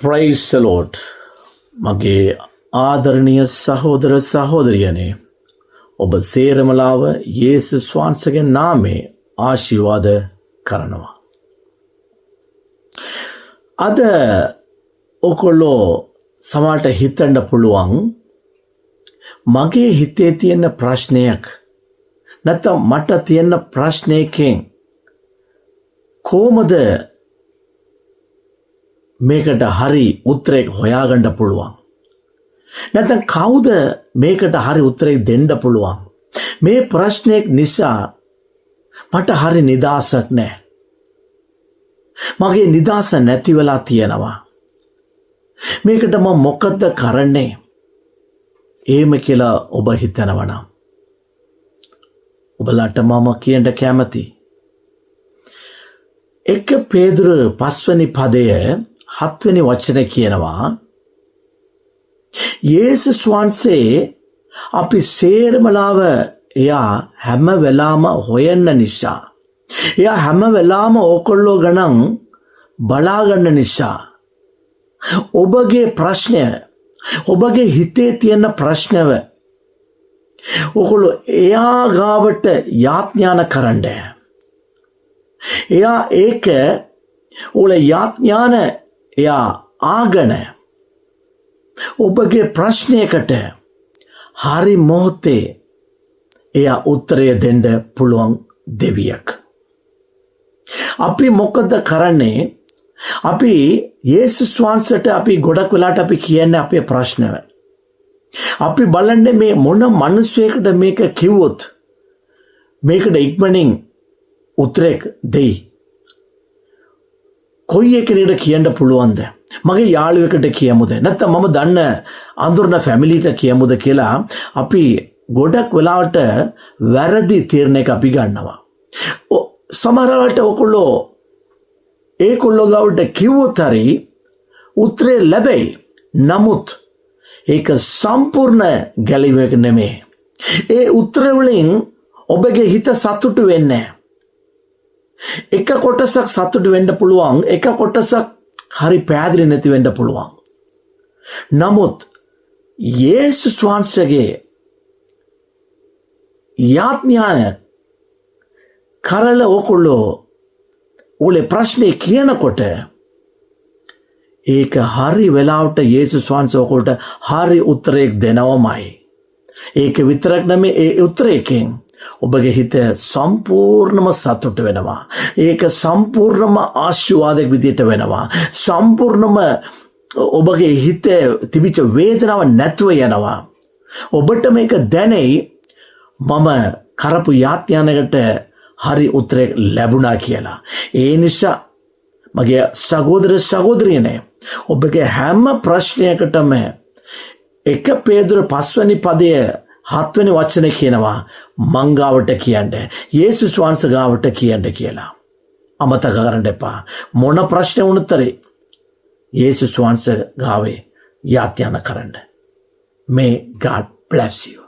Praise the Lord. මගේ ආදරණීය සහෝදර සහෝදරියනේ, ඔබ සේරමලාව යේසුස් වහන්සේගේ නාමයේ ආශිර්වාද කරනවා. අද ඔකොල්ලෝ සමහරට හිතන්න පුළුවන්, මගේ හිතේ තියෙන ප්‍රශ්නයක් නැත්නම් මට තියෙන ප්‍රශ්නයකින් කොහොමද මේකට හරි උත්තරයක් හොයාගන්න පුළුවන්? නැත්නම් කවුද මේකට හරි උත්තරයක් දෙන්න පුළුවන්? මේ ප්‍රශ්නයක් නිසා මට හරි නිදහසක් නෑ. මගේ නිදහස නැති වෙලා තියෙනවා. මේකට මම මොකද්ද කරන්නේ? එහෙම කියලා ඔබ හිතනවා නම්, ඔබලට මම කියන්න කැමති. 1 පේදුරු 5වෙනි පදය 7වෙනි වචන කියනවා, යේසුස් වහන්සේ අපි සේරමලාව එයා හැම වෙලාවම හොයන්න නිසා, එයා හැම වෙලාවම ඕකොල්ලෝ ගණන් බලාගන්න නිසා, ඔබගේ ප්‍රශ්නය, ඔබගේ හිතේ තියෙන ප්‍රශ්නව ඔගොල්ලෝ එයා ගාවට යාඥාන කරන්න. එයා ඒක ඔල යාඥාන එයා ආගන ඔබගේ ප්‍රශ්නයකට හරි මොහොතේ එයා උත්තරය දෙන්න පුළුවන් දෙවියෙක්. අපි මොකද කරන්නේ? අපි යේසුස් වහන්සේට අපි ගොඩක් වෙලාට අපි කියන්නේ අපේ ප්‍රශ්නව. අපි බලන්නේ මේ මොන මිනිස්සෙකුට මේක කිව්වොත් මේකට ඉක්මනින් උත්තරයක් දෙයි. කොයි එක්කෙනෙකුට කියන්න පුළුවන්ද? මගේ යාළුවෙකුට කියමුද? නැත්නම් මම දන්න අඳුරන ෆැමිලිට කියමුද කියලා අපි ගොඩක් වෙලාවට වැරදි තීරණයක් අපි ගන්නවා. සමහර වෙලාවට ඔයගොල්ලෝ ඒගොල්ලෝ ගාවට කිව්වොත් හරි උත්තරේ ලැබෙයි. නමුත් ඒක සම්පූර්ණ ගැලවීමක් නෙමෙයි. ඒ උත්තර වලින් ඔබගේ හිත සතුටු වෙන්නේ එක කොටසක් සතුටු වෙන්න පුළුවන්, එක කොටසක් හරි පැහැදිලි නැති වෙන්න පුළුවන්. නමුත් යේසුස් වහන්සේගේ යාඥාය කරල ඔකොල්ලෝ ඕලේ ප්‍රශ්නේ කියනකොට, ඒක හරි වෙලාවට යේසුස් වහන්සේ ඔකොල්ට හරි උත්තරයක් දෙනවමයි. ඒක විතරක් නෙමෙයි, ඒ උත්තරයකින් ඔබගේ හිත සම්පූර්ණම සතුට වෙනවා. ඒක සම්පූර්ණම ආශිර්වාදයක් විදියට වෙනවා. සම්පූර්ණම ඔබගේ හිත තිබිච්ච වේදනාව නැතුව යනවා. ඔබට මේක දැනෙයි, මම කරපු යාඥානකට හරි උත්තරයක් ලැබුණා කියලා. ඒ නිසා මගේ සහෝදර සහෝදරියනේ, ඔබගේ හැම ප්‍රශ්නයකටම 1 පේදුර 5වෙනි පදය 7වෙනි වචනේ කියනවා, මං ගාවට කියන්න, යේසුස් වහන්සේ ගාවට කියන්න කියලා. අමතක කරන්න එපා. මොන ප්‍රශ්න වුණත් හරි යේසුස් වහන්සේ ගාවේ යාඥා කරන්න. May God bless you.